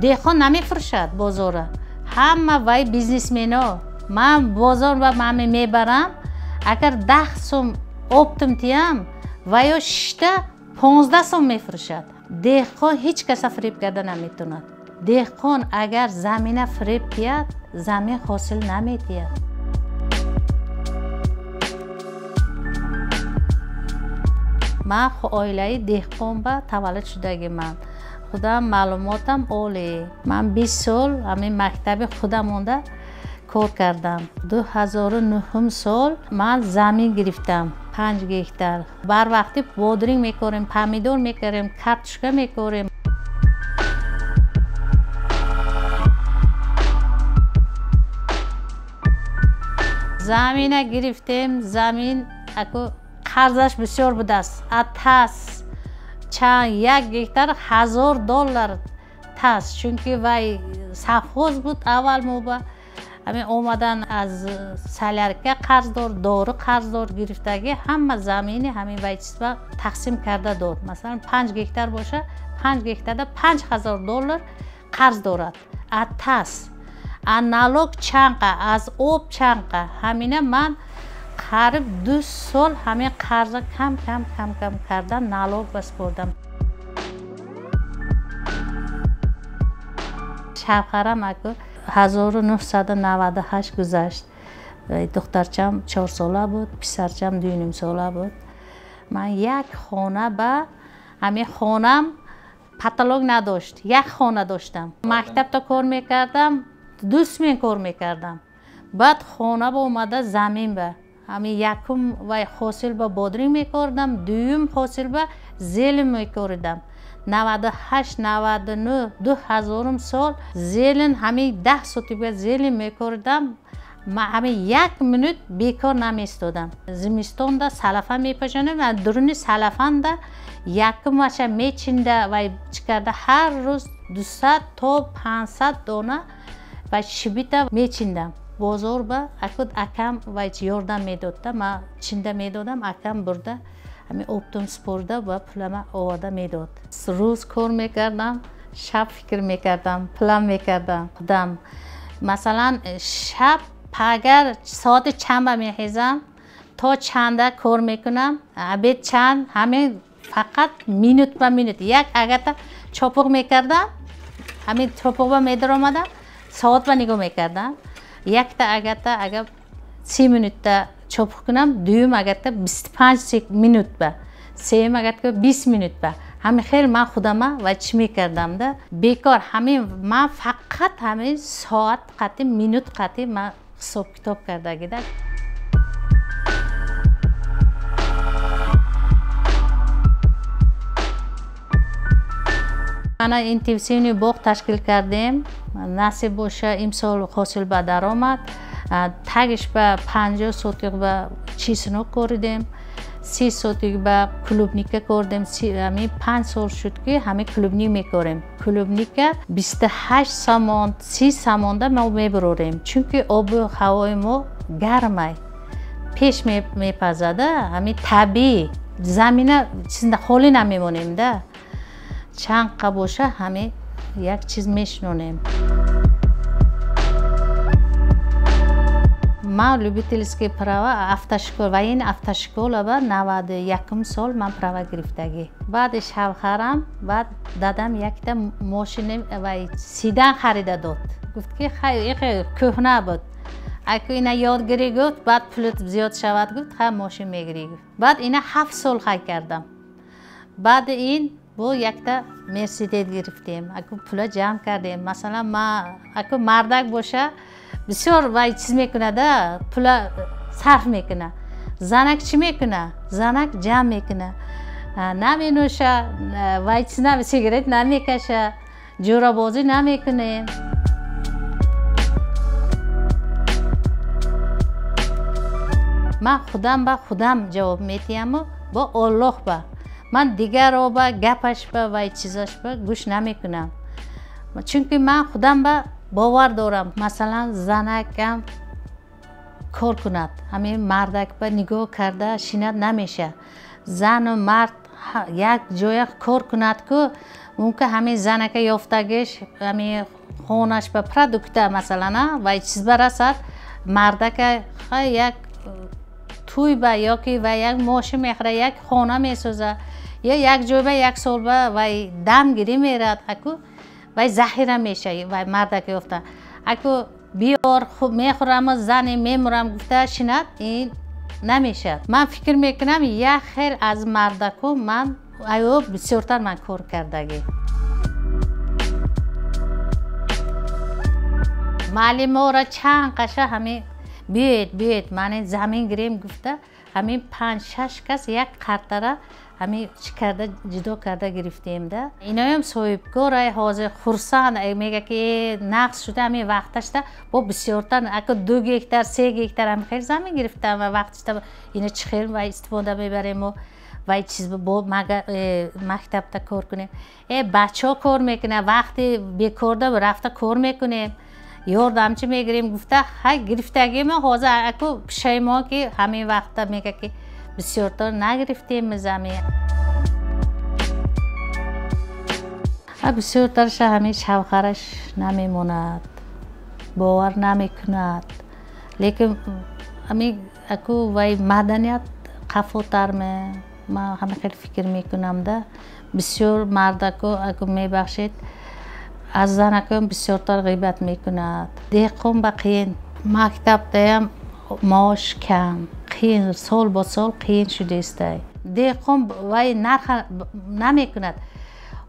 Деҳқон намефурӯшад бозора. Ҳама вай бизнесмено. Ман бозор ба ман мебарам, агар 10 сом оптом тиям, ваё шишта 15 сом мефурӯшад. Деҳқон ҳеҷ каса фиреб карда наметавонад. Деҳқон агар замина фиреб диҳад, замин ҳосил намедиҳад. Ман оилаи деҳқон ба таваллуд шудагиман. Худам маълумотам олӣ. Ман 20 сол ҳамин мактаби худам монда кор кардам. 2009 сол ман замин гирифтам, 5 гектар. Барвақти бодринг мекорем, помидор мекорем, картошка мекорем. Замина гирифтем, замин аку қарзаш бисёр будааст. Атас чанд 1 гектар $1000 тас, чунки вай совхоз буд аввал моба. Ҳамин омадан аз солярка қарздор, дору қарздор гирифтагӣ, ҳама замини ҳамин вай чизба тақсим карда дод. Масалан 5 гектар боша, 5 гектарда $5000 қарз дорад. Атас, аз налог чанқа, аз об чанқа. Ҳамина ман қариб 2 сол ҳамин қарза кам кам кам кам карда налог баспурдам. Шавҳарам аку 1998 гузашт. Духтарчам 4 сола буд, писарчам 2,5 сола буд. Ман як хона ба ҳамин хонам патолог надошт, як хона доштам. Мактабда кор мекардам, 2 смен кор мекардам. Баъд хона ба омада замин ба ҳамин якум вай ҳосил ба бодринг мекордам, дуюм ҳосил ба зелен мекоридам. 98, 99, 2000 сол зелен ҳамин 10 сотига зелен мекоридам. Ман ҳамин 1 минут бекор намеистодам. Зимистонда салафан мепӯшонем, дуруни салафанда якумаша мечинда вай чикарда ҳар рӯз 200 то 500 дона вай шибита мечиндам. Бозор ба акуд акам вай ёрдам медодда, ман чинда медодам, акам бурда ҳамин оптом спорда ва пулама оварда медод. Рӯз кор мекардам, шаб фикр мекардам, план мекардам худам. Масалан шаб агар соати чанд ба мехезам, то чанда кор мекунам, обед чанд, ҳамин фақат минут ба минут. Як агата чопуқ мекардам, ҳамин чопуқ ба медаромадам, соат ба нигоҳ мекардам. Якта агата агар 30 минутта чопуқ кунам, дуюм агата 25 минут ба, сеюм агата 20 минут ба. Ҳамин хел ман худама ва чӣ мекардам да? Бекор ҳамин ман фақат ҳамин соат қати минут қати ман ҳисоб китоб кардагида. Ана интенсивный боғ ташкил кардем. Насиб боша имсол ҳосил ба даромад. Тагиш ба 50 сотиқ ба чеснок коридем, 30 сотиқ ба клубника кордем. Ҳамин 5 сол шуд ки ҳамин клубник мекорем. Клубника 28 сомон, 30 сомонда мо мебурорем, чунки обу ҳавои мо гармай, пеш мепазада, ҳамин табиӣ замина чизда холӣ намемонем да. Чанд қа боша ҳамин як чиз мешинонем. Ман любительский права автошкола, военный автошкола ба 91 сол ман права гирифтагӣ. Баъди шавҳарам, баъд дадам якта мошини вай седан харида дод. Гуфт ки хай кӯҳна буд. Аку ина ёд гирӣ гуфт, баъд пулат зиёд шавад гуфт, хай мошин мегирӣ гуфт. Баъд ина 7 сол хай кардам. Баъди ин бо якта Мерседес гирифтем. Аку пула ҷамъ кардем. Масалан ман аку мардак боша бисёр вай чиз мекунада, пула сарф мекуна. Занак чӣ мекуна? Занак ҷамъ мекуна. Наменӯша, вай чиз на, сигарет намекаша, ҷӯрабозӣ намекунем. Ман худам ба худам ҷавоб медиҳаму бо Оллоҳ ба. Ман дигарро ба гапаш ба вай чизаш ба гӯш намекунам. Чунки ман худам ба бовар дорам. Масалан занакам кор кунад, ҳамин мардак ба нигоҳ карда шинад намеша. Зану мард як ҷоя кор кунад ку Мумкин ҳамин занака ёфтагиш ҳамин хонаш ба продукта масалан вай чиз барасад, мардака як тӯй ба ёки ва як мошин мехӯра, як хона месоза, ё як ҷой ба як сол ба вай дамгирӣ мерад, аку вай заҳира меша вай мардака ёфта. Аку биёр мехӯраму зане мемурам гуфта шинад, ин намешавад. Ман фикр мекунам як хел аз мардаку ман айо бисёртар ман кор кардагӣ. Маълимора чанд қаша ҳамин биёед биёед ман замин гирем гуфта ҳамин 5-6 кас як қартара ҳамин чӣ карда ҷудо карда гирифтем да. Иноям соҳибкор ай ҳозир хурсанд мега ки нақс шуда ҳамин вақташда бо бисёртар ака 2 гектар 3 гектар ҳамин хел замин гирифтам ва вақташда ина чӣ хел вай истифода мебарем вай чиз бо мактабда кор кунем. Бачаҳо кор мекунанд, вақти бекорда рафта кор мекунем, ёрдамчи мегирем гуфта хай гирифтагима ҳозир аку пушаймон ки ҳамин вақта мега ки бисёртар нагирифтем замин. Бисёртарша ҳамин шавҳараш намемонад, бовар намекунад. Лекин ҳамин аку вай маданият қафотарме, ман ҳама хел фикр мекунам да. Бисёр мардако аку мебахшед, аз занакоям бисёртар ғибат мекунад. Деҳқон ба қиин, мактабдаям маош кам, қиин, сол ба сол қиин шудаистай. Деҳқон вай нарха намекунад,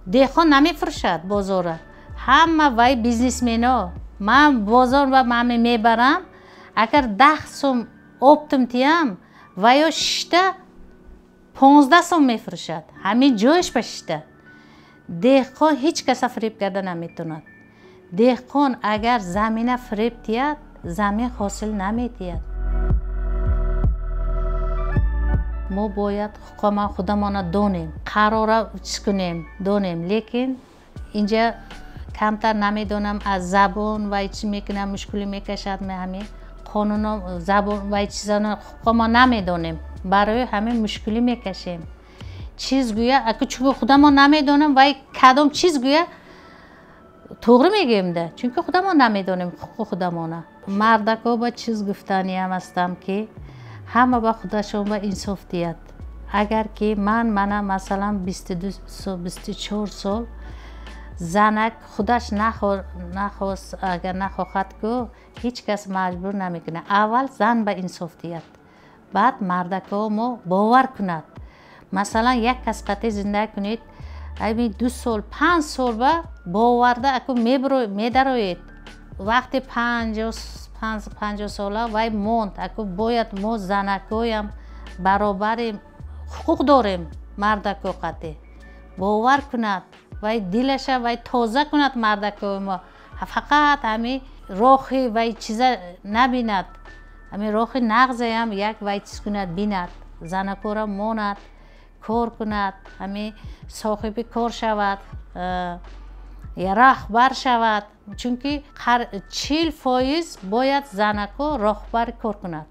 деҳқон намефурӯшад бозора, ҳама вай бизнесмено. Ман бозор ба ман мебарам, агар 10 сом оптом тиям, вайо шишта 15 сом мефурӯшад, ҳамин ҷояш ба шишта. Деҳқон ҳеҷ каса фиреб карда наметавонад. Деҳқон агар замина фиреб тиҳад, замин ҳосил намедиҳад. Мо бояд худамона донем, қарора чиз кунем, донем. Лекин инҷа камтар намедонам аз забон вай чӣ мекунам, мушкилӣ мекашад. Ҳамин қонуно забон вай чизано ҳуқуқо мо намедонем, барои ҳамин мушкилӣ мекашем. Чиз гӯя аку чунки худамон намедонем вай кадом чиз гӯя тоғри мегӯем да, чунки худамон намедонем ҳуқуқи худамона. Мардако ба чиз гуфтаниям ҳастам ки ҳама ба худашон ба инсоф диҳад. Агар ки ман мана масалан 22 сол 24 сол занак худаш нахост, агар нахоҳад ку ҳеҷ кас маҷбур намекунад. Аввал зан ба инсоф диҳад, баъд мардако мо бовар кунад. Масалан як кас қатъи зиндагӣ кунед, ҳамин 2 сол 5 сол ба боварда аку медароед. Вақти 50 сола вай монд, аку бояд мо занакоям баробари ҳуқуқ дорем мардако қатъи бовар кунад, вай дилаша вай тоза кунад мардакои мо. Фақат ҳамин роҳи вай чиза набинад, ҳамин роҳи нағзаям як вай чиз кунад, бинад, занакора монад, кор кунад, ҳамин соҳиби кор шавад, роҳбар шавад. Чунки 40% бояд занако роҳбари кор кунад.